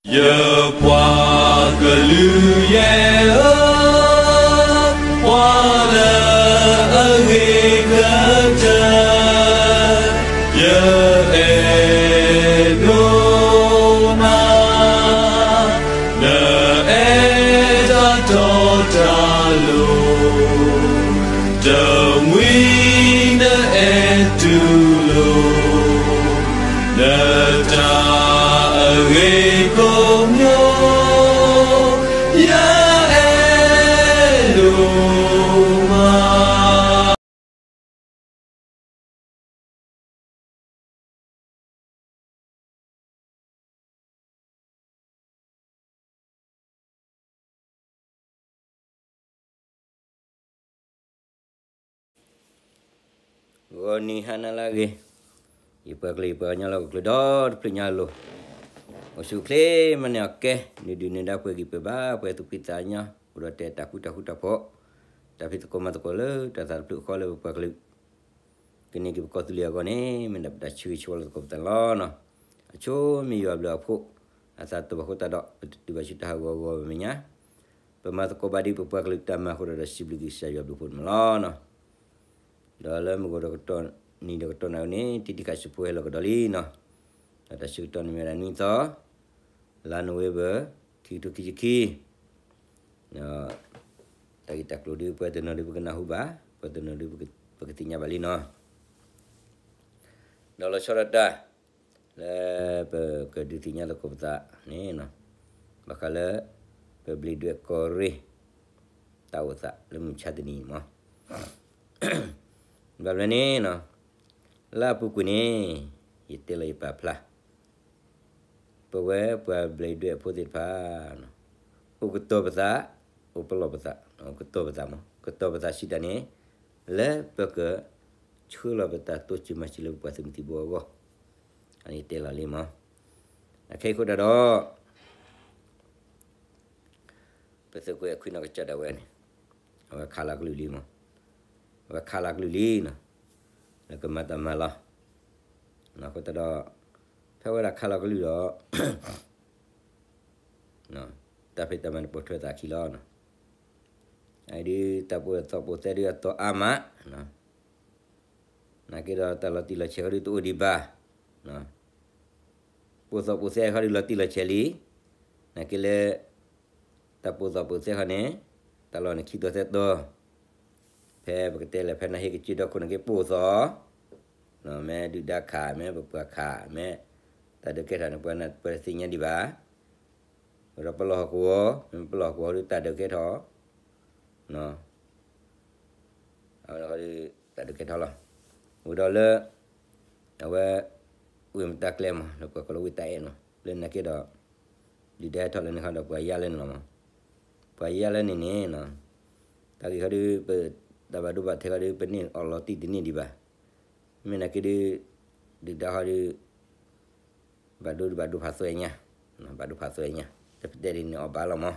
ယပှၤကလုာ်ယဲၢ်ဧၢ, ပှၤလၢအဂ့ၤကတၢၢ်, ယအဲၣ်ဒိးနၤ, နအဲၣ်တၢ်တီတၢ်လိၤ, တမှံၤနအဲၣ်တူၢ်လိာ် နတၢ်အဂ့ၤကိးမံၤ, ယအဲၣ်ဒိးမး. ဂီၤနံၤဟါနၤလၢအဂ့ၤ, ယပှၤကလုာ်ယပှၤကညီလၢဟီၣ်ခိၣ်ချၢဒီတဖျၢၣ်ညါအလိၤ, အိၣ်ဆူၣ်အိၣ်ချ့မၤန့ၢ်အီၣ်ကဲ, နုာ်ဒုၣ်နုာ်ဒါပှဲၤဂံၢ်ပှဲၤဘါ ပှဲၤသူၣ်ဖှံသးညီ, အိၣ်ဒီးတဲတၢ်ဃူတၢ်ဖိးတၢ်ဖှီၣ်, တၢ်ဖံးသကိးမၤသကိးလၢတၢ်သးတဖျၢၣ်ဃီလၢပပှၤကလုာ် ကန့ၢ်က့ၤပကီၢ်သူလ့ၤအဂီၢ်န့ၣ် မ့ၢ်ဒၣ်ပတၢ်ဆၢဂ့ၤဆၢဝါလီၤသကိးပသးန့ၣ်လီၤ. အဆိမ့ၢ်ယွၤဘျုးအဖှိၣ် အသးတဘၣ်ဃိသတးဒီး ပတတုၤဘၣ်ဆူတၢ်ဟးဂီၤအဂီၢ်ပမဲာ်ညါ, ပမၤသကိးဘၣ်ဒ်ပပှၤကလုာ်တၢ်မၤအဃိဒီး ဒီးစံးဘျုးက့ၤကစၢ်ယွၤဘျုးဖှိၣ်န့ၣ်လီၤ. ဒီးလၢမုၢ်ကီၢ်ဒီးကတီၢ်နံၤဒီးကတီၢ်နၣ်ရံၣ်န့ၣ် တံၤတံၤခးစံးဖိဟဲလီၤကဒီးလံနီၤ, ဒီးတၢ်ဆၢကတီၢ်န့ၣ်မ့ၢ်ဝဲဒၣ်နွံသီ, လါနိၣ်ဝ့ဘၢၣ် ခံကထိခံဆံခံ တၢ်ဂ့ၢ်တၢ်ကျိၤဒ်ပှၤတနီၤဒ်ပကနၢ်ဟူဘၣ်, ပှၤတနီၤဒ်ပကသ့ၣ်ညါဘၣ်လံနီၤ. ဒီးလီၤဆီဒၣ်တၢ် လၢပကဒုးသ့ၣ်ညါသကိးပသးန့ၣ်, ဘၣ်ဃးလၢ ပဘျံးဒွဲၣ်ကီၢ်ရ့ၣ် တၢ်အိၣ်သးလၢမုၢ်ဆါတနံၤအံၤမး, ဘၣ်မနုၤန့ၣ် လၢအပူၤကွံာ်န့ၣ် ယတဲလီၤယပာ်ဖျါ ပဝဲပှၤဘျံးဒွဲၣ်ဖိသ့ၣ်တဖၣ် အိၣ်ကတီၤပသး, အိၣ်ပလီၢ်ပသး, အိၣ်ကတီၤပသးမး, ကတီၤပသးစံးတၢ်န့ၣ် လၢပက ဆှၢလီၤပတၢ်တိစၢၤမၤစၢၤလၢပပှၤသုးမုၢ်သံၣ်ဘိအဂီၢ်, အန့ၣ်တဲလီၤလံမး. အခဲအံၤအဃိသတးဒီး ပသုးခိၣ်အဲၣ်ခွံနီၢ်ကစၢ်ဒၣ်ဝဲန့ၣ် အဝဲခးလီၤကလုၢ်လံမး, အဝဲခးလီၤကလုၢ်လံနီၤ, လၢကမၤတၢ်မၤလီၤ. အဃိသတးဒီး ဖဲဝဲဒၣ်ခးလီၤကလုၢ်ဒီး တၢ်ဖံးတၢ်မၤန့ၣ်ပိာ်ထွဲသးအခံလီၤ. အဒုးတၢ်ပိာ်သီပိာ်သဲဒုးအတီၤအါမး, နာ်က့ဒီးတၢ်လီၤတံၢ်လီၤဆဲးဃီဒုးတအိၣ်ဒံးဘၣ်, ပိာ်သီပိာ်သဲဃီဒုးလီၤတံၢ်လီၤဆဲးလံ, နာ်က့လၢ တၢ်ပိာ်သီပိာ်သဲဃီန့ၣ် တၢ်လီၢ်န့ၣ်ခံတီၤသဲတီၤ, ဖဲပကတဲလၢဖဲနဟ့ၣ်ကစၢၢ်ဒီခိၣ်နာ်က့ပိာ်သီ မ့ၢ်ဒုၣ်ဒါခး မ့ၢ်ပပှၤခး မ့ၢ်တၢ်ဒုးကဲထီၣ်န့ၣ် ပှၤတသ့ၣ်ညါဒံးဘၣ်, ဒီးပလီၢ်ဟီၣ်ကဝီၤ မ့ၢ်ပလီၢ်ဟီၣ်ကဝီၤဒုးတၢ်ဒုးကဲထီၣ် အဝဲဒၣ်တၢ်ဒုးကဲထီၣ်လီၤ. အိၣ်ဒီးလၢ အဝဲ ဝ့ၢ်မတၤကျဲမး လၢပှၤကိးလၢဝ့ၢ်တၢ်အဲၣ်နီၤ လၢနာ်က့ဒီး ဒုၣ်ဒါဟဲထီၣ်လၢန့ၣ်ဃီဒီးပှၤယါလၢန့ၣ်လီၤမး, ပှၤယါလၢန့ၣ်န့ၣ် တၢ်ဂ့ၢ်ခီဒုး ပတၢ်ဘၣ်ဒိဘၣ်ထံးခီဒုး ပန့ၢ်အီၣ်လီၤတံၢ်တန့ၢ်ဒံးဘၣ်, မ့ၢ်နာ်က့ဒုး ဒုၣ်ဒါဃီဒုး ဘၣ်ဒိဒုးဘၣ်ဒိဖးသွဲညါ, ဘၣ်ဒိဖးသွဲညါ တပတဲဒ်န့ၣ်အီၤဘၣ်လီၤမး.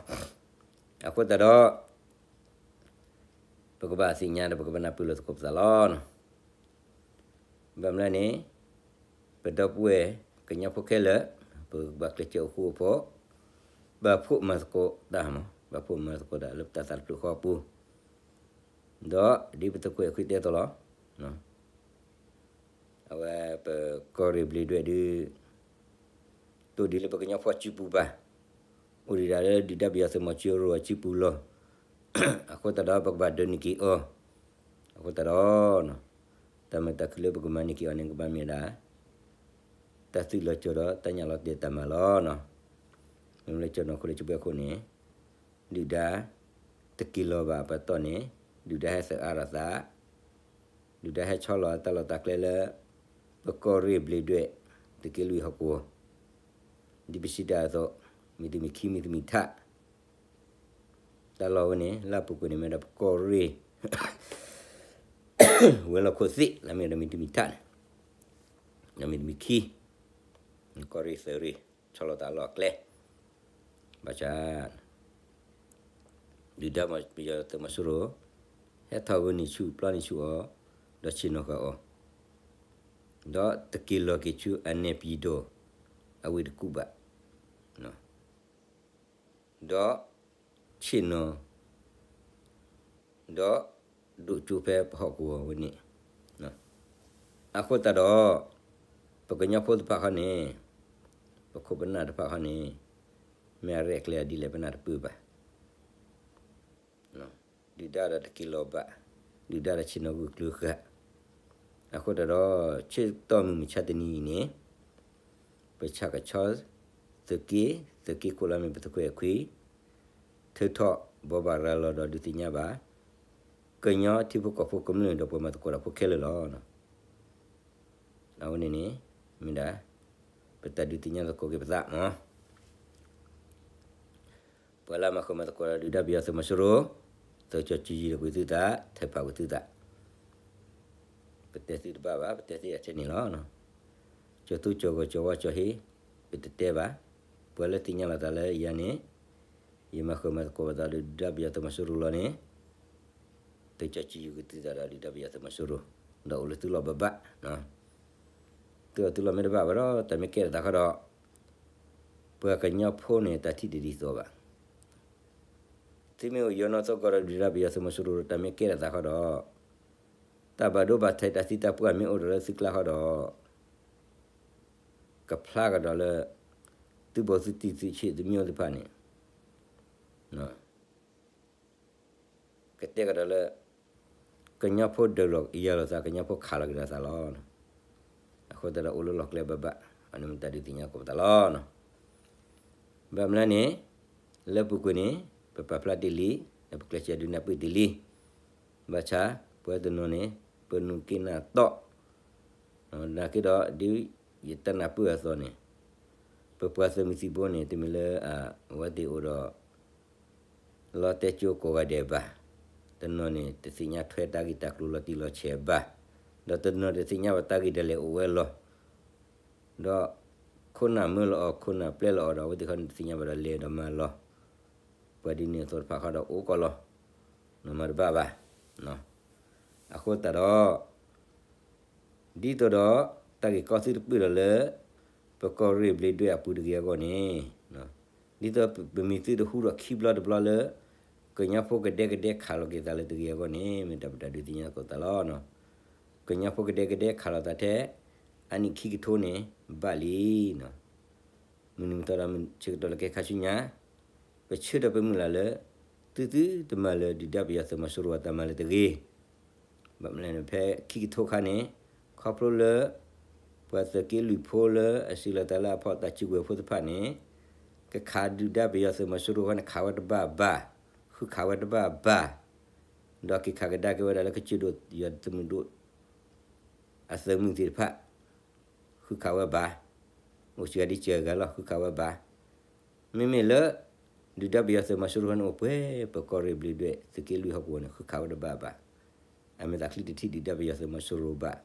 အဃိသတးဒီး ပကဘၣ်သ့ၣ်ညါဒီးပကဘၣ်နၢ်ပၢၢ်လိာ်သကိးပသးလီၤ. ဘၣ်မနုၤလဲၣ်န့ၣ် ပဒီပုၢ်ဝဲၢ်ကညီဖိခဲလၢာ် ပကဘၣ်ကျဲးစၢးအိၣ်ဃူအိၣ်ဖိး, ဘၣ်ဖှိၣ်မၤသကိးတၢ်မး, ဘၣ်ဖှိၣ်မၤသကိးတၢ်လၢပတၢ်သးတဖျၢၣ်ဃီအပူၤ, ဒီးဒ်ပသုးခိၣ်အဲၣ်ခွံတဲအသိးလီၤ. အဝဲပကီၢ်ရ့ၣ်ဘျံးဒွဲၣ်ဒုး တအိၣ်ဒံးလၢပကညီဖိစုပူၤဘၣ်, အိၣ်ဒံးဒၣ်လၢဒုၣ်ဒါပယီၤသုးမီၤစိရိၤအစုပူၤလီၤ. အဃိသတးဒီးပကဘၣ်ဒိးန့ၢ်က့ၤအီၤ, အဃိသတးဒီး တၢ်မုာ်တၢ်ခုၣ်လၢပကမၤန့ၢ်က့ၤအီၤန့ၣ် ကဘၣ်မ့ၢ်ဝဲဒၣ် တၢ်သုးလီၤကၠီၤဒီးတၢ်ညၣ်လီၤတဲာ်တၢ်မၤလီၤ. မ့မ့ၢ်လၢကၠီၤနီၢ်ခိလၢကၠိဘှဲခိၣ်န့ၣ် ဒုၣ်ဒါ တက့ၤလီၤဘၣ်ပှၤတီၢ်န့ၣ် ဒုၣ်ဒါဟဲသၢအါထီၣ်သး, ဒုၣ်ဒါဟဲဆီလီၤတၢ်လီၢ်တၢ်ကျဲလၢ ပကီၢ်ရ့ၣ်ဘျံးဒွဲၣ် သုးက့လွံၢ်ဟီၣ်ကဝီၤ, ဒ်ပစံးတၢ်အသိး မ့ၢ်တမံၤခံမ့ၢ်တမံၤထး တၢ်လီၢ်ဝဲန့ၣ် လၢအပူၤကွံာ်န့ၣ် မ့ၢ်ဝဲဒၣ်ပကီၢ်ရ့ၣ် ဝဲၤလီၢ်ခိၣ်သ့ၣ် လၢမ့ၢ်ဝဲဒၣ်မ့ၢ်တမံၤထးန့ၣ်, ဒီးမ့ၢ်တမံၤခံ ကီၢ်ရ့ၣ်သၢရ့ၣ် ဆီလီၤတၢ်လီၢ်အကျဲ, ဘၣ်ဆၣ် ဒုၣ်ဒါပယီၤသုးမီၤစိရိၤ ဟဲထီၣ်ဂုာ်န့ၢ်ဆူၣ်ပျီန့ၢ်ဆူၣ်အီၤ, ဒီးဆ့ၣ်နီၤဃာ်အီၤ, ဒီးတက့ၤလီၤက့ၤဆူအနဲၣ်ပံၤဒိၣ် အဝ့ၢ်တကူၣ်ဘၣ်. ဒီးဆ့ၣ်နီၤ ဒီးဒိၣ်ကၠိဖဲပဟီၣ်ကဝီၤဝဲန့ၣ်, အဃိသတးဒီး ပကညီဖိတဖၣ်ခီန့ၣ်, ပခိၣ်ပနၢ်တဖၣ်ခီန့ၣ်, မ့ၢ်အရဲၣ်ကျဲၤဒ်လဲၣ်ပနၢ်တပၢၢ်ဘၣ်. ဒုၣ်ဒါဒီးတက့ၤလီၤဘၣ်, ဒုၣ်ဒါဒီးဆ့ၣ်နီၤဂုာ်ကျိၤဃာ်, အဃိသတးဒီး ဆၢကတီၢ်မုၢ်မဆါတနံၤအံၤန့ၣ် ပဆၣ်ကဆီ သုးက့, သုးက့ခိၣ်လၢမ့ၢ်ပသုးခွဲးအခွံ, ထုးထီၣ်ဘိးဘၣ်ရၤလီၤဒီးဒုးသ့ၣ်ညါဘၣ် ကညီထံဖိကီၢ်ဖိကမျၢၢ်ဒီးပှၤမၤသကိးတၢ်ဖိခဲလၢာ်လီၤ. အဝဲန့ၣ်န့ၣ် မ့ၢ်ဒၣ် ပတၢ်ဒုးသ့ၣ်ညါသကိးက့ၤပသးမး. ပှၤလၢမၤဃုာ်မၤသကိးဒီးဒုၣ်ဒါပယီၤသုးမီၤစိရိၤ, သုးကၠီၤစံယံၤဒီးကွံာ်သုသး, ထဲးဖးကွံာ်သုသး, ပတဲသုတဘၣ်ဘၣ်, ပတဲသုအထဲန့ၣ်လီၤ. ကၠီၤသူကၠီၤဂီၤကၠီၤဝါကၠီၤဟ့, ပတတဲဘၣ်. ပှၤလၢသ့ၣ်ညါလီၤသးလၢယၤန့ၣ်, ယမၤဃုာ်မၤသကိးဘၣ်သးဒီးဒုၣ်ဒါပယီၤသုးမီၤစိရိၤလီၤန့ၣ်, သုးကၠီၤစံယံၤကွံာ်သုသးဒီးဒုၣ်ဒါပယီၤသုးမီၤစိရိၤ, ဒီးအိၣ်လၢသုလီၢ်ဘၣ်ဘၣ် သုအသုလီၢ်မ့ၢ်တဘၣ်ဘၣ်ဒီး တၢ်မ့ၢ်ကဲထီၣ်သးခီဒီး, ပှၤကညီဖိန့ၣ် တၢ်ထံၣ်တဒ်သိးဘၣ်. သုမ့ၢ်အိၣ်ယီၤနီၢ်သီကီၢ်ဒီးဒုၣ်ဒါပယီၤသုးမီၤစိရိၤဒီး တၢ်မ့ၢ်ကဲထီၣ်သးခီဒီး, တၢ်ဘၣ်ဒိဘၣ်ထံးတၢ်သံတၢ်ပှၢ်မ့ၢ်အိၣ်ဒီးလၢသုကျါခီဒီး, ကဖျါကဒီးလၢ သုဘီသုတံၢ်သုဆံးသုမံၤသ့ၣ်တဖၣ်န့ၣ် ကတဲကဒီးလၢ ကညီဖိဒုးလိာ်ယၤလိာ်သး ကညီဖိခးလီၤက့ၤဒီးသးလီၤ. အဃိသတးဒီးအိၣ်လၢလီၢ်ကျဲဘၣ်ဘၣ်, အန့ၣ်မ့ၢ်တၢ်ဒုးသ့ၣ်ညါသကိးပသးလီၤ. ဘၣ်မနုၤန့ၣ်, လၢပူၤကွံာ်န့ၣ် ပပာ်ဖျါတ့ၢ်လံ, ဒီးပကျဲးစၢးဒုးနၢ်ပၢၢ်တ့ၢ်လံ. ဘၣ်ဆၣ် ပှၤတနီၤန့ၣ် ပနုာ်က့ၤနၢ်တီၣ် နာ်က့ဒီး ဒ်ယတၢ်နၢ်ပၢၢ်အသိးန့ၣ်, ပပှၤသုးမုၢ်သံၣ်ဘိန့ၣ် တမ့ၢ်လၢ အဝဲသ့ၣ်အိၣ်ဒီး လီတဲကၠိကိးဂၤဒဲးဘၣ်. တနီၤန့ၣ် တသ့ၣ်ညါထွဲတၢ်ဂ့ၢ်တၢ်ကျိၤလီၤတံၢ်လီၤဆဲးဘၣ်, ဒီးတနီၤတသ့ၣ်ညါဘၣ်တၢ်ဂ့ၢ်ဒ်လဲၣ်အိၣ်ဝဲလီၤ. ဒီးခိၣ်နၢ်မၢလီၤအီၤ ခိၣ်နၢ်ပျဲလီၤအီၤဒီး အဝဲသ့ၣ်ခီန့ၣ် တသ့ၣ်ညါဘၣ်ဒီးလဲၤဒီးမၤလီၤ. ပှၤဒ်န့ၣ်အသိးတဖၣ်ခီဒီးအိၣ်ကီးလီၤ. နမၤတဘၣ်ဘၣ်. အဃိသတးဒီး ဒ်သိးဒီး တၢ်ဂ့ၢ်ကီသုတပၢၢ်ဒီးလၢ ပကီၢ်ရ့ၣ်ဘျ့းဒွဲၣ်အပူၤတဂ့ၤအဂီၢ်န့ၣ်, ဒ်သိးပမ့ၢ်သုတဟူထီၣ်ခံဘျီတဘျီလၢ ကညီဖိကဒဲကဒဲခးလီၤက့ၤသးလၢတဂ့ၤအဂီၢ်န့ၣ် မ့ၢ်တၢ်ပတၢ်ဒုးသ့ၣ်ညါသကိးသးလီၤ. ကညီဖိကဒဲကဒဲခးလီၤသးထဲ အနံၣ်ခံကထိန့ၣ် ဘၣ်လံ. မုၢ်နံၤမုၢ်သီဒီးဆၢကတီၢ်လၢကဲခါဆူညါ ပဆၢဒီးပမုၢ်လၢ်လၢ သုသုတမၤလၢၤဒုၣ်ဒါပယီၤသုးမီၤစိရိၤအတၢ်မၤလၢၤတဂ့ၤ. ဘၣ်မနုၤလဲၣ်န့ၣ် ဖဲခံကထိခါန့ၣ် ခီဖျိလၢ ပှၤသုးက့လွံၢ်ဖိလၢအစံးလီၤသးလၢအဖီၣ်တၢ်စုကဝဲၤဖိတဖၣ်န့ၣ် ကခးဒုၣ်ဒါပယီၤသုးမီၤစိရိၤအဃိန့ၣ် ခးဝဲတဘၣ်ဘၣ်, ဃုခးဝဲတဘၣ်ဘၣ်, ဒီးက့ၤခးကဒါက့ၤဝဲဒၣ်လၢကစၢၢ်ဒိၣ်ယွၤသုးမုၢ်ဒိၣ် အသုးမုၢ်သ့ၣ်တဖၣ် ဃုခးဝဲဘၣ်, အိၣ်စှၤဒ်စှၤဂၤလီၤ ဃုခးဝဲဘၣ်. မ့မ့ၢ်လၢ ဒုၣ်ဒါပယီၤသုးမီၤစိရိၤန့ၣ်အိၣ်ပှဲၤ ပကီၢ်ရ့ၣ်ဘျ့းဒွဲၣ် သုးက့လွံၢ်ဟီၣ်ကဝီၤန့ၣ် ဃုခးဝဲတဘၣ်ဘၣ်. အမဲာ်သးချံတထံၣ်ဒုၣ်ဒါပယီၤသုးမီၤစိရိၤဘၣ်.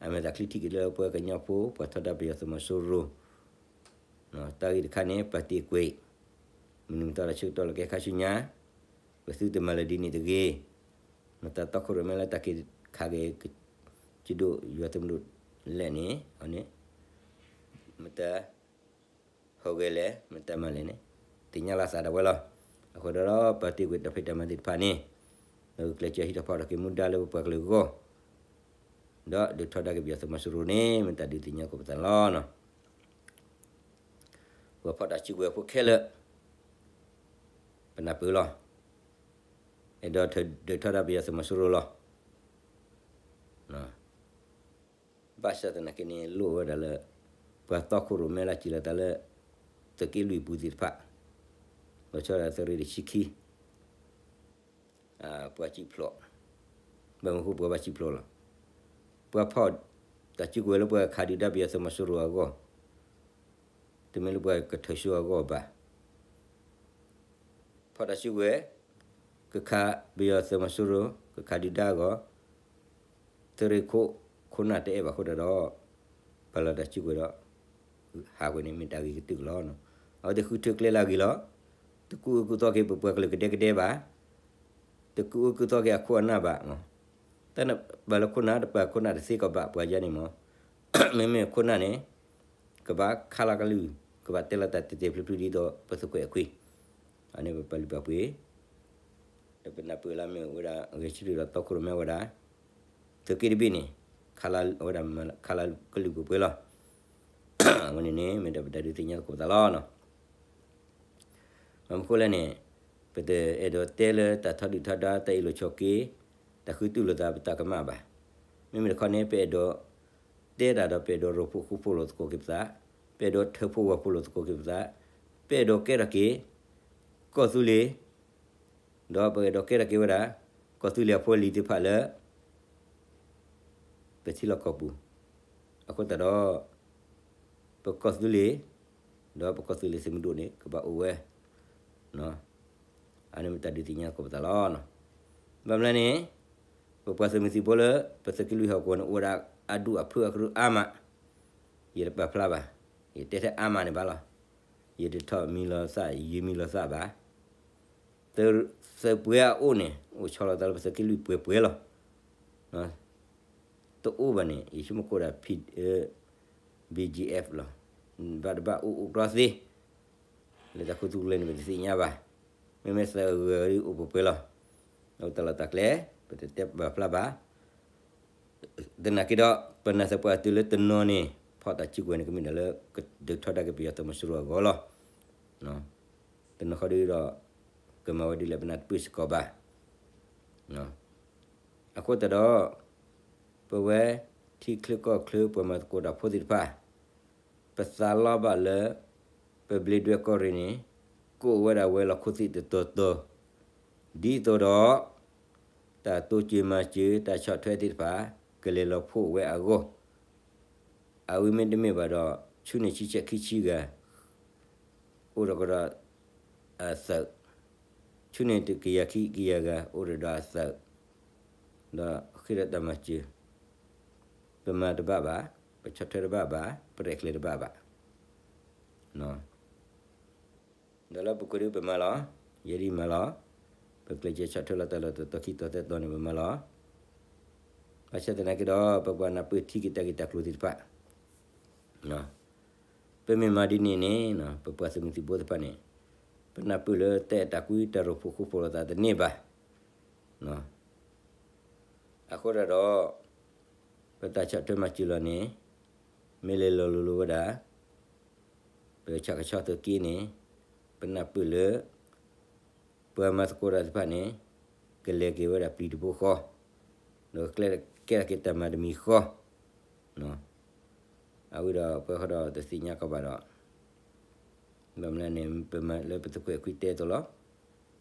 အမဲာ်သးချံထံၣ်က့ၤလၢပှၤကညီဖိ ပှၤထီဒါပယီၤသုးမီၤစိရိၤ တၢ်ဂ့ၢ်တခါန့ၣ် ပာ်တ့ၢ်ကွံာ်, မုၢ်နံၤမုၢ်သီဒီးဆၢကတီၢ်လၢကဲခါဆူညါ ပသုတမၤလၢၤဒ်န့ၣ်တဂ့ၤ. မတၤတီခိၣ်ရိၣ်မဲလၢတၢ်က့ၤခးက့ၤ ကစၢၢ်ဒိၣ်ယွၤသုးမုၢ်ဒိၣ်လဲၣ်န့ၣ် အန့ၣ် မတၤဟီၣ်ဂဲၤလဲၣ် မတၤမၤလဲၣ်န့ၣ် သ့ၣ်ညါလီၤသးဒၣ်ဝဲလီၤ. အဃိဒီးပာ်တ့ၢ်ကွံာ်တၢ်ဖံးတၢ်မၤသ့ၣ်တဖၣ်န့ၣ် ဒီးကျဲးစၢးဟံးထီၣ်ဖီၣ်ထီၣ်က့ၤမူဒါလၢပပှၤကလုာ်အဂီၢ် ဒီးဒုးထီဒါက့ၤပယီၤသုးမီၤစိရိၤန့ၣ် မ့ၢ်တၢ်ဒုးသ့ၣ်ညါသကိးပသးလီၤ. ပှၤဖီၣ်တၢ်စုကဝဲၤဖိခဲလၢာ် ပနၢ်ပၢၢ်လီၤ. အဲၣ်ဒိးဒုးထီဒါပယီၤသုးမီၤစိရိၤလီၤ. ဘၣ်ဆၣ်သနာ်က့န့ၣ် လိၣ်ဝဲဒၣ်လၢ ပှၤတီခိၣ်ရိၣ်မဲလၢစံးလီၤသးလၢ သုးက့လွံၢ်ပူၤသ့ၣ်တဖၣ် လီၤဆီဒၣ်သုးရ့ၣ်တဆံခံ ပှၤစံၣ်ဖျိး, ဘၣ်မနုၤဃိပှၤဘၣ်စံၣ်ဖျိးလီၤ. ပှၤဖီၣ်တၢ်စုကဝဲၤလၢပှၤခးဒုၣ်ဒါပယီၤသုးမီၤစိရိၤအဂီၢ်, တမ့ၢ်လၢပှၤကထၢၣ်ဆူအဂီၢ်ဘၣ်. ဖီၣ်တၢ်စုကဝဲၤ, ကခးပယီၤသုးမီၤစိရိၤ, ကခးဒုၣ်ဒါအဂီၢ်, သုးရ့ၣ်ခိၣ်, ခိၣ်နၢ်တအဲၣ်ဘၣ်အဃိသတးဒီး, ပာ်လီၤတၢ်စုကဝဲၤဒီး ဟးကွံာ်န့ၣ်မ့ၢ်တၢ်ဂ့ၤကတၢၢ်ကလီၤ. အဝဲသ့ၣ်ဃုထၢကျဲလၢအဂ့ၤလီၤ. တကူၣ်အၢကူၣ်သီက့ၤပပှၤကလုာ်ကဒဲကဒဲဘၣ်. တကူၣ်အၢကူၣ်သီက့ၤအခိၣ်အနၢ်ဘၣ်. တၢ်န့ၣ်ဘၣ်လၢခိၣ်နၢ် တပာ်ခိၣ်နၢ်တသ့ကီးဘၣ် ပှၤယါန့ၣ်မး. မ့မ့ၢ်ခိၣ်နၢ်န့ၣ် ကဘၣ်ခးလီၤကလုၢ်, ကဘၣ်တဲလီၤတၢ်တဲာ်တဲာ်ဖျုးဖျုးဒ်သိးပသုးခွဲးအခွံ. အန့ၣ်ပပာ်လုၢ်ပာ်ပှ့ၤ ဒီးပနၢ်ပၢၢ်လၢမ့ၢ်ဝဲဒၣ် ဂဲၤဆၢထၢၣ်ဒီးသီခိၣ်ရိၣ်မဲဝဲဒၣ် သုးက့တဘ့ၣ်န့ၣ် ခးလၢဝဲဒၣ် ခးလၢကလုာ်ပှဲၤပှဲၤလီၤ. အဝဲန့ၣ်န့ၣ် မ့ၢ်ဒၣ်ပတၢ်ဒုးသ့ၣ်ညါသကိးပသးလီၤ. ဘၣ်မနုၤဃိလဲၣ်န့ၣ် ပတအဲၣ်ဒိးတဲလၢတၢ်ထီဒုၣ်ထီဒါ တၢ်အ့ၣ်လိာ်ဆိးက့ တၢ်ဃုတူၢ်လိာ်သးပတၢ်ကမၣ်ဘၣ်. မ့မ့ၢ်တခီန့ၣ် ပအဲၣ်ဒိးတဲတၢ်ဒီး ပအဲၣ်ဒိးရိၣ်ဖှိၣ်ဃူဖိးလိာ်သကိးက့ၤပသး, ပအဲၣ်ဒိးထၢဖှိၣ်ဝီၤဖှိၣ်လိာ်သကိးက့ၤပသး, ပအဲၣ်ဒိးကဲထီၣ်က့ၤ ကီၢ်သူလ့ၤ ဒီးပအဲၣ်ဒိးကဲထီၣ်က့ၤဝဲဒၣ် ကီၢ်သူလ့ၤအဖိအလံၤသ့ၣ်တဖၣ်လၢ ပထံလီၢ်ကီၢ်ပူၤ, အဃိသတးဒီး ပကီၢ်သူလ့ၤ ဒီးပကီၢ်သူလ့ၤသုးမုၢ်ဒိၣ်န့ၣ် ကဘၣ်အိၣ်ဝဲ, အန့ၣ်မ့ၢ်တၢ်ဒုးသ့ၣ်ညါသကိးပသးလီၤ. ဘၣ်မနုၤလဲၣ်န့ၣ် ပပှၤသုးမုၢ်သံၣ်ဘိလၢ ပသုးက့လွံၢ်ဟီၣ်ကဝီၤန့ၣ် အိၣ်ဝဲဒၣ်အဒူၣ်အဖုအကရူၢ်အါမး, ယတပာ်ဖျါဘၣ်, ယတဲထဲအါမးန့ၣ်ဘၣ်လီၤ. ယတထီၣ်မံၤလီၤသး ယမံၤလီၤသးဘၣ်. သုးပှဲၤအအိၣ်န့ၣ် အိၣ်ဆီလီၤသးလၢပသုးက့လွံၢ်ပှဲၤပှဲၤလီၤ. တအိၣ်ဘၣ်န့ၣ် ယဆိကမိၣ်ကအိၣ်ဒၣ် P, BGF လီၤ. ဘၣ်တဘၣ်အိၣ်အိၣ်တြီသ့ လၢတၢ်ခူသူၣ်ကျဲန့ၣ် ပတသ့ၣ်ညါဘၣ်. မ့မ့ၢ်သုးအဂၤအိၣ်ပှဲၤပှဲၤလီၤ. အိၣ်တၢ်လီၢ်တၢ်ကျဲ ပတတဲပာ်ဖျါဘၣ်. သနာ်က့ဒီး ပနၢ်သပှၢ်တုၤလၢတနီၤန့ၣ် ဖီၣ်တၢ်စုကဝဲၤန့ၣ် ကမ့ၢ်ဒၣ်လၢ ကဒုးထီဒါက့ၤပယီၤသုးမီၤစိရိၤအဂီၢ်လီၤ. တနီၤဃီဒီး ကမၤဝဲဒ်လဲၣ်ပနၢ်တပၢၢ်စ့ၢ်ကီးဘၣ်. အဃိသတးဒီး ပဝဲထံချၢကီၢ်ချၢပှၤမၤသကိးတၢ်ဖိသ့ၣ်တဖၣ် ပသးလီဘၣ်လၢ ပဘျ့ဒွဲၣ်ကီၢ်ရ့ၣ်န့ၣ် ကအိၣ်ဝဲဒၣ်ဝဲၤလီၢ်ခိၣ်သ့ၣ်တတီၤတီၤ, ဒ်သိးဒီး တၢ်တိစၢၤမၤစၢၤ တၢ်ဆီၣ်ထွဲသ့ၣ်တဖၣ် ကလဲၤလီၤဖှိၣ်ဝဲအဂီၢ်, အဝဲမ့တမ့ၢ်ဘၣ်ဒီး ဆူန့ၣ်ဆံဆဲးခံဆံဂၤ အိၣ်ဒီးကဒီး အသုး, ဆူန့ၣ်တကယၤခံကယၤဂၤ အိၣ်ဒီးဒီးအသုး, ဒီးဃ့ဒီးတၢ်မၤစၢၤ, ပမၤတဘၣ်ဘၣ်, ပဆီၣ်ထွဲတဘၣ်ဘၣ်, ပရဲၣ်ကျဲၤတဘၣ်ဘၣ်. ဒီးလၢပကွဲးဒုးပမၤလီၤ, ယဲဒ်မၤလီၤ, ပကျဲးစၢးဆီၣ်ထွဲလီၤတၢ်လီၢ်တတီၤခံတီၤသၢတီၤန့ၣ် ပမၤလီၤ. ဘၣ်ဆၣ်သနာ်က့ဒီး ပပှၤနၢ်ပၢၢ်ထံက့ၤတၢ်ဂ့ၢ်တၢ်ကျိၤသ့ၣ်တဖၣ် ပမ့ၢ်မၤဒ်န့ၣ်န့ၣ် ပပှၤသုးမုၢ်သံၣ်ဘိသ့ၣ်တဖၣ်န့ၣ် ပနၢ်ပၢၢ်လၢတၢ်အဲၣ်တၢ်ကွံတၢ်ရိၣ်ဖှိၣ်ဃူဖိးလိာ်သးတန့ၢ်ဘၣ်. အဃိသတးဒီး ပတၢ်ဆီၣ်ထွဲမၤစၢၤလီၤန့ၣ် မ့ၢ်လဲၤလီၤလိၤလိၤဝဲဒၣ် ပဆၣ်ကဆီသုးက့န့ၣ် ပနၢ်ပၢၢ်လၢ ပှၤမၤသကိးတၢ်သ့ၣ်တဖၣ်န့ၣ် ကလဲၤက့ၤဝဲဒၣ်ပျံၤတဘိဃီ, ဒီးကဲထီၣ်က့ၤတၢ်မၤတမံၤဃီ, အဝဲဒီးပှၤဃီဒီးတသ့ၣ်ညါကီးဘၣ်ဒီး ဘၣ်မနုၤလဲၣ်န့ၣ် ပမၤလၢပသုးခိၣ်အဲၣ်ခွံတဲအသိးလီၤ.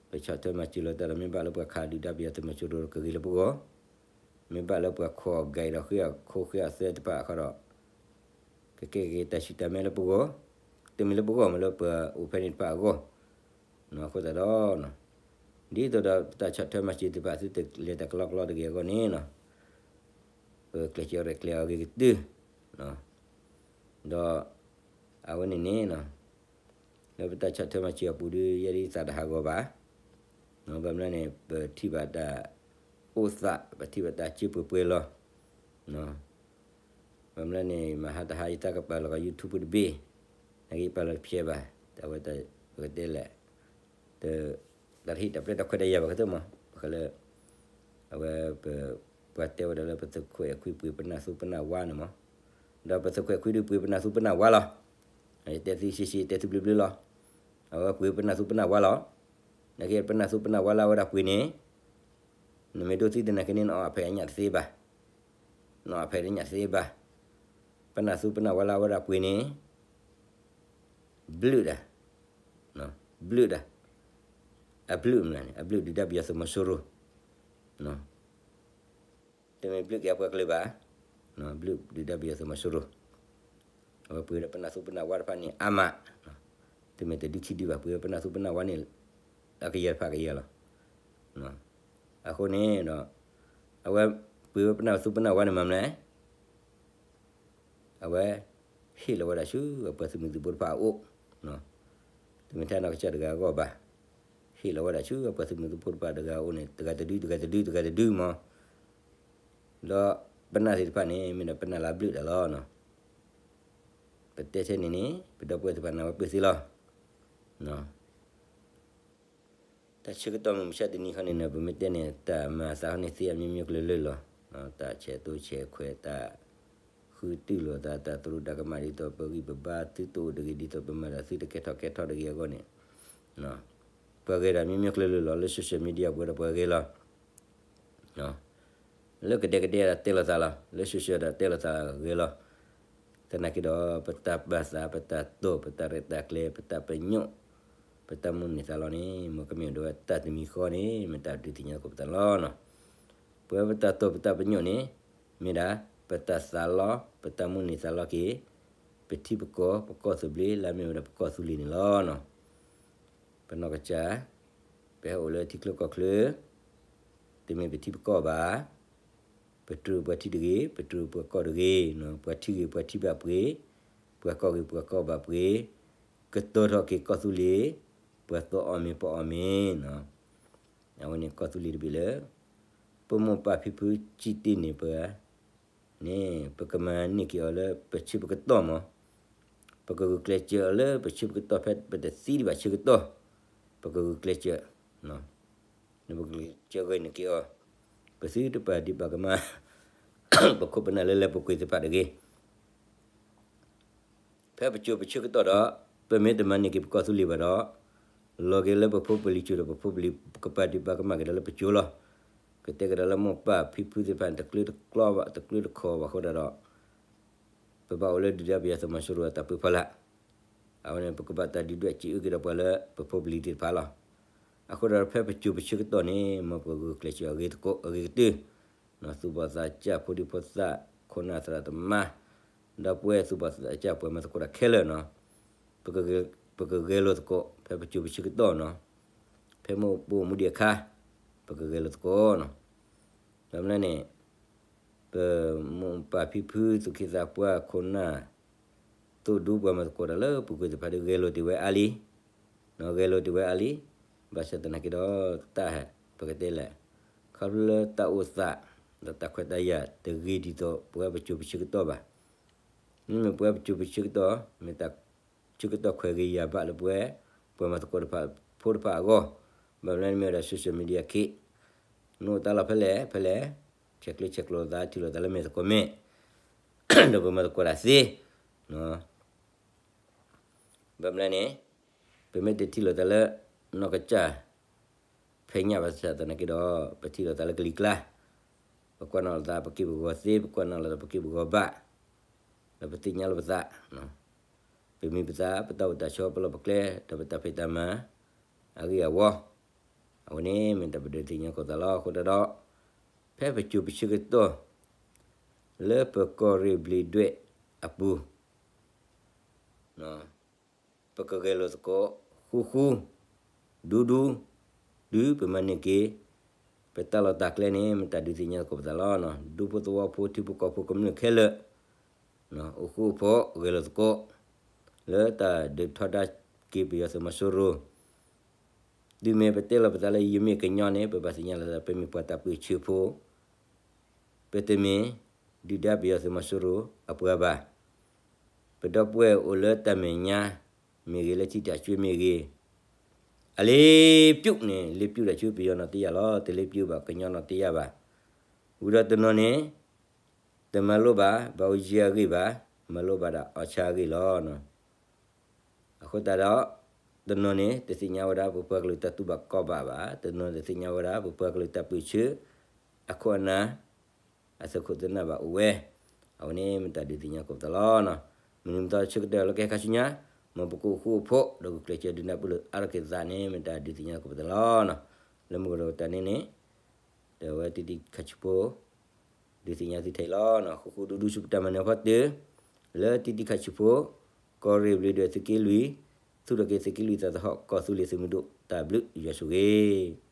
ပဆီၣ်ထွဲမၤစၢၤလီၤတၢ်ဒီး မ့ၢ်ဘၣ်လၢပှၤခးဒုၣ်ဒါပယီၤသုးမီၤစိရိၤကဂ့ၤလၢပဂီၢ်, မ့ၢ်ဘၣ်လၢပှၤခိးဂဲၤဒီးဃ့အခိၣ်ဃ့အသၢတဖၣ်အခီဒီး ကကဲက့ၤတၢ်ဆူၣ်တၢ်မဲလၢပဂီၢ်, တမ့ၢ်လၢပဂီၢ်မ့ၢ်လၢပှၤအိၣ်ဖဲန့ၣ်တဖၣ်အဂီၢ်, အဃိသတးဒီး ဒ်သိးဒီးပတၢ်ဆီၣ်ထွဲမၤစၢၤသ့ၣ်တဖၣ် သုတလဲၤတၢ်ကလီကလီတဂ့ၤအဂီၢ်န့ၣ် ပကျဲးစၢးရဲၣ်ကျဲၤအီၤဂ့ၤကတၢၢ်, ဒီး အဝဲန့ၣ်န့ၣ် လၢပတၢ်ဆီၣ်ထွဲမၤစၢၤအပူၤဒီး ယဲဒ်သးတဟးဂီၤဘၣ်, ဘၣ်မနုၤလဲၣ်န့ၣ် ပထံၣ်ဘၣ်တၢ်အိၣ်သး ပထံၣ်ဘၣ်တၢ်စၢပှဲၤပှဲၤလီၤ. ဘၣ်မနုၤလဲၣ်န့ၣ် မဟါတဟါ ယသးကပာ်လီၤကီး YouTube တဘ့ၣ်, နာ်က့ယပာ်လီၤတဖျဲးဘၣ်, တၢ်ဝဲတၢ်ပကတဲလဲၣ်, တၢ်တဟ့ၣ်တၢ်ပျဲတၢ်ခွဲးတၢ်ယာ်ဘၣ်ကတၢၢ်မး, ဘၣ်ဃးလၢ အဝဲပ ပှၤတဲဝဲဒၣ်လၢပသုးခိၣ်အဲၣ်ခွံပှ့ၤပနၢ်သူပနၢ်ဝါန့ၣ်မး, ဒီးပသုးခိၣ်အဲၣ်ခွံဒုးပှ့ၤပနၢ်သူပနၢ်ဝါလီၤ. ယတဲသုဆှံဆှံ တဲသုဘျုးဘျုးလီၤ. အဝဲပှ့ၤပနၢ်သူပနၢ်ဝါလီၤ. နာ်က့ပနၢ်သူပနၢ်ဝါလၢအဝဲဒၣ်ပှ့ၤန့ၣ် နမ့ၢ်ဒိးသံသနာ်က့န့ၣ် နအီၣ်အဖဲအညၣ်တသ့ဘၣ်, နအီၣ်အဖဲတညၣ်တသ့ဘၣ်. ပနၢ်သူပနၢ်ဝါလၢအဝဲဒၣ်ပှ့ၤန့ၣ် ဘျုးဒၣ်, ဘျုးဒၣ်, အဘျုးမနုၤန့ၣ် အဘျုးဒုၣ်ဒါပယီၤသုးမီၤစိရိၤ, တမ့ၢ်ဘျုးက့ၤအပှၤကလုာ်ဘၣ်, ဘျုးဒုၣ်ဒါပယီၤသုးမီၤစိရိၤ, အဝဲပှ့ၤဒီးပနၢ်သူပနၢ်ဝါတဖၣ်န့ၣ်အါမး, တမ့ၢ်တဒုခံဒုဘၣ် ပှ့ၤဒီးပနၢ်သူပနၢ်ဝါန့ၣ် အကယၤတဖၣ်ကယၤလီၤ. အဃိန့ၣ်ဒီး အဝဲပှ့ၤဝဲပနၢ်သူပနၢ်ဝါန့ၣ်မၤမနုၤလဲၣ် အဝဲ ဟ့ၣ်လီၤဝဲဒၣ်ဆူအပှၤသုးမုၢ်သံၣ်ဘိတဖၣ်အအိၣ်, တမ့ၢ်ထဲနီၢ်ကစၢ်တဂၤအဂီၢ်ဘၣ်, ဟ့ၣ်လီၤဝဲဒၣ်ဆူအပှၤသုးမုၢ်သံၣ်ဘိတဖၣ်တဂၤအအိၣ်န့ၣ် တဂၤတဒု တဂၤတဒု တဂၤတဒုမး, ဒီးပနၢ်သ့ၣ်တဖၣ်န့ၣ် မ့ၢ်ဒီးပနၢ်လၢအဘျုးဒၣ်လီၤ. ပတဲထဲန့ၣ်န့ၣ် ပဒီပုၢ်ဝဲၢ်သ့ၣ်တဖၣ်နၢ်ဝဲပၢၢ်သ့လီၤ. တၢ်ဆၢကတီၢ်မုၢ်မဆါတနံၤခီန့ၣ် ပမ့ၢ်တဲန့ၣ် တၢ်မၤအသးခီန့ၣ် သ့အမျိုးမျိုးကလုာ်လၢ်လီၤ. တၢ်ဆဲးသိဆဲးခွဲး တၢ်ဃုတုၢ်လိာ်သး တၢ်သရူးတၢ်ကမၣ် ဒ်သိးပဂံၢ်ပဘါသုတအိၣ်တဂ့ၤ ဒ်သိးပမၤဒီးသုတကဲထီၣ်ကဲထီၣ်တဂ့ၤအဂီၢ်န့ၣ် ပှၤဂဲၤတၢ်မျိုးမျိုးကလုာ်လၢ်လီၤ. လၢ social media ပှဲၤဒီးပှၤဂဲၤလီၤ လၢကဒဲကဒဲဒီးတဲလိာ်သးလီၤ. လၢ social ဒီးတဲလိာ်သးဂဲၤလီၤ. သနာ်က့ဒီး ပတၢ်ပာ်သး ပတၢ်တိာ် ပတၢ်ရဲၣ်တၢ်ကျဲၤ ပတၢ်ပညိၣ် ပတၢ်မုၢ်န့ၢ်သးလီၤန့ၣ် မ်ကမ့ၢ်အိၣ်ဒီးဝဲတၢ်တမံၤဃီန့ၣ် မ့ၢ်တၢ်ဒုးသ့ၣ်ညါသကိးပသးလီၤ. ပဝဲပတၢ်တိာ်ပတၢ်ပညိၣ်န့ၣ် မ့ၢ်ဒၣ် ပတၢ်သးလီ ပတၢ်မုၢ်န့ၢ်သးလီက့ၤ ပထံပကီၢ် ပကီၢ်သူဘျ့ လၢအမ့ၢ်ဝဲဒၣ်ပကီၢ်သူလ့ၤန့ၣ်လီၤ. ပနီၢ်ကစၢ် ပဟဲအိၣ်လၢထံချၢကီၢ်ချၢ တမ့ၢ်ပထံပကီၢ်ဘၣ်. ပတြူာ်ပှၤထံတဂ့ၤ ပတြူာ်ပှၤကီၢ်တဂ့ၤ, ပှၤထံဂ့ၤပှၤထံဘၣ်ပှ့ၤ, ပှၤကီၢ်ဂ့ၤပှၤကီၢ်ဘၣ်ပှ့ၤ, ကတိၤထီၣ်က့ၤကီၢ်သူလ့ၤ, ပှၤသီအီၣ်မ့ၤပီအီၣ်မ့ၤနီၤ. အဝဲန့ၣ်ကီၢ်သူလ့ၤတဘ့ၣ်လၢ ပမိၢ်ပၢ်ဖံဖုစံးတ့ၢ်န့ၢ်ပှၤ န့ၣ် ပကမၤန့ၢ်က့ၤအီၤလၢပဆၢပကတီၢ်မး, ပကဂုာ်ကျဲးစၢးအီၤလၢပဆၢပကတီၢ် ဖဲပတသံဒံးဘၣ်ဆၢကတီၢ်, ပကဂုာ်ကျဲးစၢး, နပကဂုာ်ကျဲးစၢးဂ့ၤန့ၢ်က့ၤအီၤ, ပသုတပာ်ဒံးပာ်ကမၣ် ပခိၣ်ပနၢ်လၢလၢပှဲၤပှ့ၤသ့ၣ်တဖၣ်တဂ့ၤ. ဖဲပစိၤပဆၢကတီၢ်ဒီး ပမ့ၢ်တမၤန့ၢ်က့ၤပကီၢ်သူလ့ၤဘၣ်ဒီး လီၤက့ၤလၢပဖိပလံၤစိၤဒီး ပဖိပလံၤကပာ်ဒံးပာ်ကမၣ်က့ၤဒီးလၢပစိၤလီၤ. ကတဲကဒီးလၢမိၢ်ပၢ်ဖံဖုသ့ၣ်တဖၣ်န့ၣ် တကျၢတကျီဘၣ် တကျၢတခီဘၣ်အဃိဒၣ်ဒီး ပဘၣ်အိၣ်လၢဒုၣ်ဒါပယီၤသုးမီၤစိရိၤအတၢ်ပၢဖီလာ်, အဝဲန့ၣ် ပကဘၣ်တၢ်ဒုၣ်ဒွဲၣ်စံးအုၣ်က့ၤဒီးပှၤလၢပဖိပလံၤသ့ၣ်တဖၣ်လီၤ. အဃိဒီးဖဲပစိၤပဆၢကတီၢ်န့ၣ် မ်ပကဂုာ်ကျဲးစၢးအဂ့ၤသကိး အဂ့ၤကတၢၢ် သူၣ်ဘီၣ်သးစၢ် ဖိဒံဖိသၣ် ခိၣ်နၢ်သရၣ်သမါ ဒီပုၢ်ဝဲၢ်သူၣ်ဘီၣ်သးစၢ် ပှၤမၤသကိးတၢ်ခဲလၢာ်နီၤ, ပကဂဲၤလိာ်သကိး ဖဲပစိၤပဆၢကတီၢ်နီၤ, ဖဲမုၢ်ပအိၣ်မူဒံးအခါ ပကဂဲၤလိာ်သကိးနီၤ. ဘၣ်မနုၤန့ၣ် ပမိၢ်ပၢ်ဖံဖု သူၣ်က့သးပှၢ် ခိၣ်နၢ် သိၣ်ဒူပှၤမၤသကိးတၢ်လၢပူၤကွံာ်သ့ၣ်တဖၣ်ဒီး ဂဲၤလိာ်တ့ၢ်ဝဲအါလံ, ဂဲၤလိာ်တ့ၢ်ဝဲအါလံ. ဘၣ်ဆၣ်သနာ်က့ဒီး တၢ်ပကတဲလဲၣ်, ခီဖျိလၢတၢ်အိၣ်သး ဒီးတၢ်ခွဲးတၢ်ယာ်တဂ့ၤဒ်သိးပဝဲပစိၤပဆၢကတီၢ်ဘၣ်. မ့မ့ၢ်ပဝဲပစိၤပဆၢကတီၢ် မ့ၢ်တၢ်ဆၢကတီၢ်ခွဲးဂ့ၤယာ်ဘၣ်လၢပဝဲ ပှၤမၤသကိးတဖၣ်ဖိတဖၣ်အဂီၢ်, ဘၣ်မနုၤမ့ၢ်ဝဲဒၣ် social media ခ့, နအိၣ်တၢ်လီၢ်ဖဲလဲၣ်ဖဲလဲၣ်, ဆဲးကျၢဆဲးကျိးသး ထံၣ်လိာ်သးလၢမဲာ်သကိးမဲာ်, ဒီးပမၤသကိးတၢ်သ့ ဘၣ်မနုၤန့ၣ် ပမ့ၢ်တထံၣ်လိာ်သးလၢ နီၢ်ကစၢ် ဖဲညၣ်ဘၣ်ဆၣ်သနာ်က့ဒီး ပထံၣ်လိာ်သးလၢကလံၤကျါ, ပကွၢ်နီၣ်လိာ်သးပက့ၢ်ပဂီၤသ့, ပကွၢ်နီၣ်လိာ်သးပက့ၢ်ပဂီၤဘၣ်, ဒီးပသ့ၣ်ညါလိာ်ပသး, ပမံၤပသး ပတၢ်အိၣ်တၢ်ဆိး ပလီၢ်ပကျဲ ဒီးပတၢ်ဖံးတၢ်မၤ အဂ့ၢ်အဝီ, အဝဲန့ၣ်မ့ၢ်တၢ်ပဒုးသ့ၣ်ညါသကိးသးလီၤ. အဃိသတးဒီး ဖဲပစိၤပဆၢကတီၢ် လၢပကီၢ်ရ့ၣ်ဘျံးဒွဲၣ်အပူၤ ပကဂဲၤလိာ်သကိး ဃူဃူ ဒူဒူ ဒုးပမၤန့ၢ်က့ၤ ပတၢ်လီၢ်တၢ်ကျဲန့ၣ် မ့ၢ်တၢ်ဒုးသ့ၣ်ညါသကိးပသးလီၤ. ဒူဖိသဝီဖိ ထံဖိကီၢ်ဖိကမျၢၢ်ခဲလၢာ် အိၣ်ဃူအိၣ်ဖိး ဂဲၤလိာ်သကိး လၢတၢ်ဒုးထီဒါက့ၤပယီၤသုးမီၤစိရိၤ တုၤမ့ၢ်ပတဲလီၤပသးလၢယမ့ၢ်ကညီန့ၣ် ပဘၣ်သ့ၣ်ညါလီၤသး ပမ့ၢ်ပှၤတၢ်ပၢဆှၢဖိ ပတမ့ၢ်ဒုၣ်ဒါပယီၤသုးမီၤစိရိၤအပှၤဘၣ်. ပဒီပုၢ်ဝဲၢ်အိၣ်လၢတၢ်မဲာ်ညါမ့ၢ်ဂ့ၤ လၢထံတၢ်စွ့မ့ၢ်ဂ့ၤ အလ့ပျူးန့ၣ် လ့ပျူးတၢ်ဆူပယီၤနီၢ်တယၢ်လီၤ. တလ့ပျူးဘၣ် ကညီနီၢ်တယၢ်ဘၣ်. ဝံၤဒီးတနီၤန့ၣ် တမၤလိဘၣ် ဘၣ်အိၣ်ယံၤအဂ့ၢ်ဘၣ်, မၤလိဘၣ်ဒၣ်အီၣ်ဆၣ်အဂ့ၢ်လီၤ. အဃိသတးဒီး တနီၤန့ၣ် တသ့ၣ်ညါဝဲဒၣ်ပပှၤကလုာ်တၢ်တူၢ်ဘၣ်ခီၣ်ဘၣ်ဘၣ်, တနီၤတသ့ၣ်ညါဝဲဒၣ် ပပှၤကလုာ်တၢ်ပၢဆှၢ အခိၣ်အနၢ် အသုးခိၣ်သုးနၢ်ဘၣ်အိၣ်ဝဲ. အဝဲန့ၣ်မ့ၢ်တၢ်ဒုးသ့ၣ်ညါသကိးပသးလီၤ. မုၢ်နံၤမုၢ်သီဆၢကတီၢ်လၢကဟဲခါဆူညါ မ်ပကအိၣ်ဃူအိၣ်ဖိး ဒီးဂုာ်ကျဲးစၢးဒုးနၢ်ပၢၢ်လိာ်အါထီၣ်က့ၤသးန့ၣ် မ့ၢ်တၢ်ဒုးသ့ၣ်ညါသကိးပသးလီၤ. လၢမုၢ်ကီၢ်ဒီးတၢ်န့ၣ်န့ၣ် ဒီးအဝဲတံၤတံၤခါဆူဖိ ဒုးသ့ၣ်ညါသုထဲအံၤလီၤ. ဃူဃူဒူဒူဆူပတၢ်မၤနၢၤဖီတၢၢ် လၢတံၤတံၤခါဆူဖိ ကီၢ်ရ့ၣ်ဘျံးဒွဲၣ်သုးက့လွံၢ် သူၣ်ထီၣ်က့ၤသုးက့လွံၢ်သးသဟီၣ် ကီၢ်သူလ့ၤသုးမုၢ်ဒိၣ် တၢ်ဘျုးယွၤဆိၣ်ဂ့ၤ.